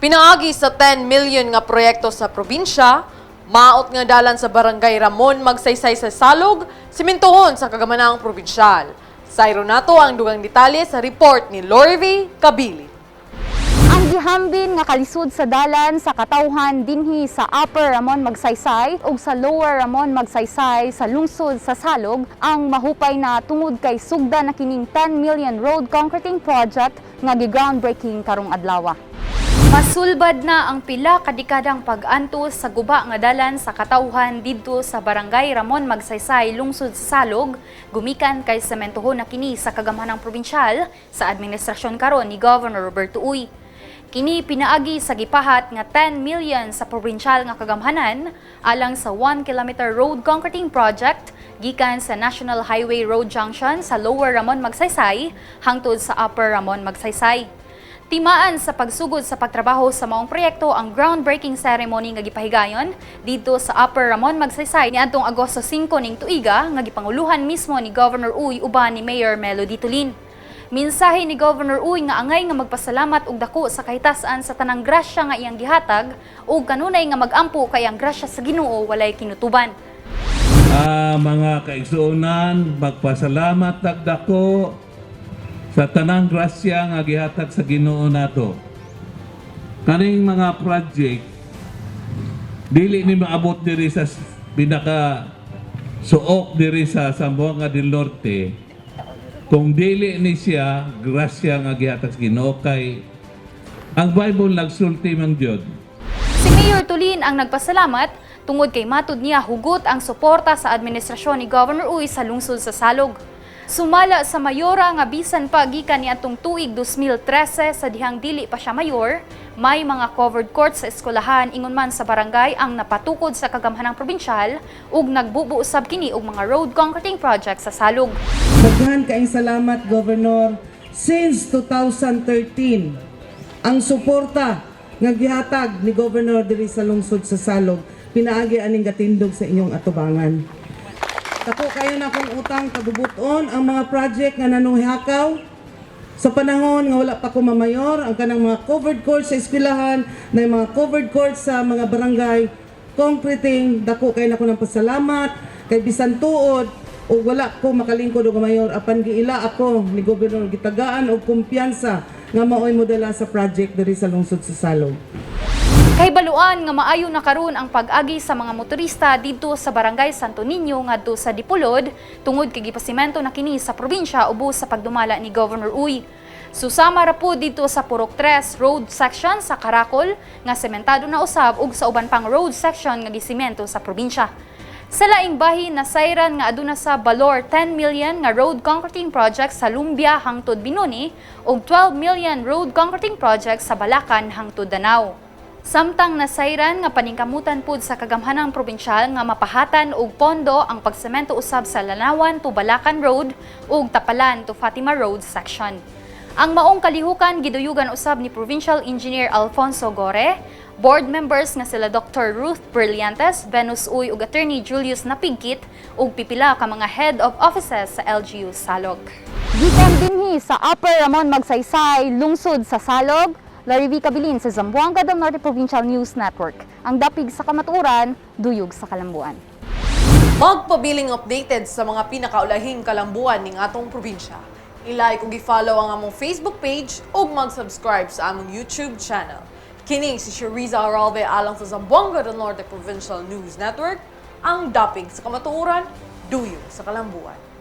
Pinaagi sa 10 million nga proyekto sa probinsya, maot nga dalan sa Barangay Ramon Magsaysay sa Salog, simintuhon sa kagamhanang probinsyal. Sayro nato ang dugang detalye sa report ni Lorvy Kabili. Ang gihambin nga kalisod sa dalan sa katawhan dinhi sa Upper Ramon Magsaysay ug sa Lower Ramon Magsaysay sa lungsod sa Salog ang mahupay na tungod kay sugda na kining 10 million road concreting project nga gi-groundbreaking karong adlaw. Masulbad na ang pila ka dekadang pag-antos sa guba nga dalan sa katawhan didto sa Barangay Ramon Magsaysay, lungsod sa Salog, gumikan kay sementohon na kini sa kagamhanang probinsyal sa administrasyon karon ni Governor Roberto Uy. Kini pinaagi sa gipahat nga 10 million sa probinsyal nga kagamhanan alang sa 1 kilometer road concreting project gikan sa National Highway Road Junction sa Lower Ramon Magsaysay hangtod sa Upper Ramon Magsaysay. Timaan sa pagsugod sa pagtrabaho sa maong proyekto ang groundbreaking ceremony nga gipahigayon didto sa Upper Ramon Magsaysay niadtong Agosto 5 ning tuiga nga gipanguluhan mismo ni Governor Uy uban ni Mayor Melody Tulin. Mensahe ni Governor Uy nga angay nga magpasalamat og dako sa kahitasan sa tanang grasya nga iyang gihatag ug kanunay nga magampo kay ang grasya sa Ginoo walay kinutuban. Mga kaigsuonan, magpasalamat tagdako sa tanang grasya nga gihatag sa Ginoo nato. Kaning mga project dili ni maabot diri sa pinaka suok diri sa Zamboanga del Norte kung dili ni siya grasya nga gihatag sa Ginoo, kay ang Bible nagsulti man gyud. Si Mayor Tulin ang nagpasalamat tungod kay matud niya hugot ang suporta sa administrasyon ni Governor Uy sa lungsod sa Salog. Sumala sa mayora nga bisan pa gikan niadtong tuig 2013 sa dihang dili pa siya mayor, may mga covered courts sa eskwelahan ingon man sa barangay ang napatukod sa kagamhanang probinsyal ug nagbubo usab kini og mga road concreting project sa Salog. Daghan kaayong salamat, Governor. Since 2013, ang suporta nga gihatag ni Governor diri sa lungsod sa Salog pinaagi aning gatindog sa inyong atubangan. Dako kayo na akong utang kabubuton ang mga project nga nanuhakaw sa panahon nga wala pa ko mamayor, ang kanang mga covered courts sa eskwelahan, na yung mga covered courts sa mga barangay, concreting, dako kayo na ko ng pasalamat, kay bisan tuod, o wala ko makalingkod og mayor, apan giila ako ni Gobernador, gitagaan og kumpiyansa nga maoy modala sa project diri sa lungsod sa Salog. Kay baluan nga maayo na karon ang pag-agi sa mga motorista didto sa Barangay Santo Niño ngadto sa Dipolod tungod kay gipasimento na kini sa probinsya ubos sa pagdumala ni Governor Uy. Susama ra po didto sa Purok 3 road section sa Karakol nga sementado na usab ug sa uban pang road section nga gisimento sa probinsya. Sa laing bahin, nasayran nga aduna sa balor 10 million nga road concreting project sa Lumbia hangtod Binoni ug 12 million road concreting project sa Balakan hangtod Danao. Samtang nasayran nga paningkamutan pud sa kagamhanang probinsyal nga mapahatan og pondo ang pagsemento usab sa Lanawan to Balakan Road ug Tapalan to Fatima Road section. Ang maong kalihukan giduyugan usab ni Provincial Engineer Alfonso Gore, board members nga sila Dr. Ruth Brillantes, Venus Uy ug Attorney Julius Napigkit ug pipila ka mga head of offices sa LGU Salog. Gikan dinhi sa Upper Ramon Magsaysay, lungsod sa Salog, Larry V. Cabilin sa Zamboanga del Norte Provincial News Network. Ang dapig sa kamatuoran, duyog sa kalambuan. Magpabiling updated sa mga pinakaulahing kalambuan ning atong probinsya. I-like ug i-follow ang among Facebook page ug mag-subscribe sa among YouTube channel. Kini si Shariza Aralve alang sa Zamboanga del Norte Provincial News Network, ang dapig sa kamatuoran, duyog sa kalambuan.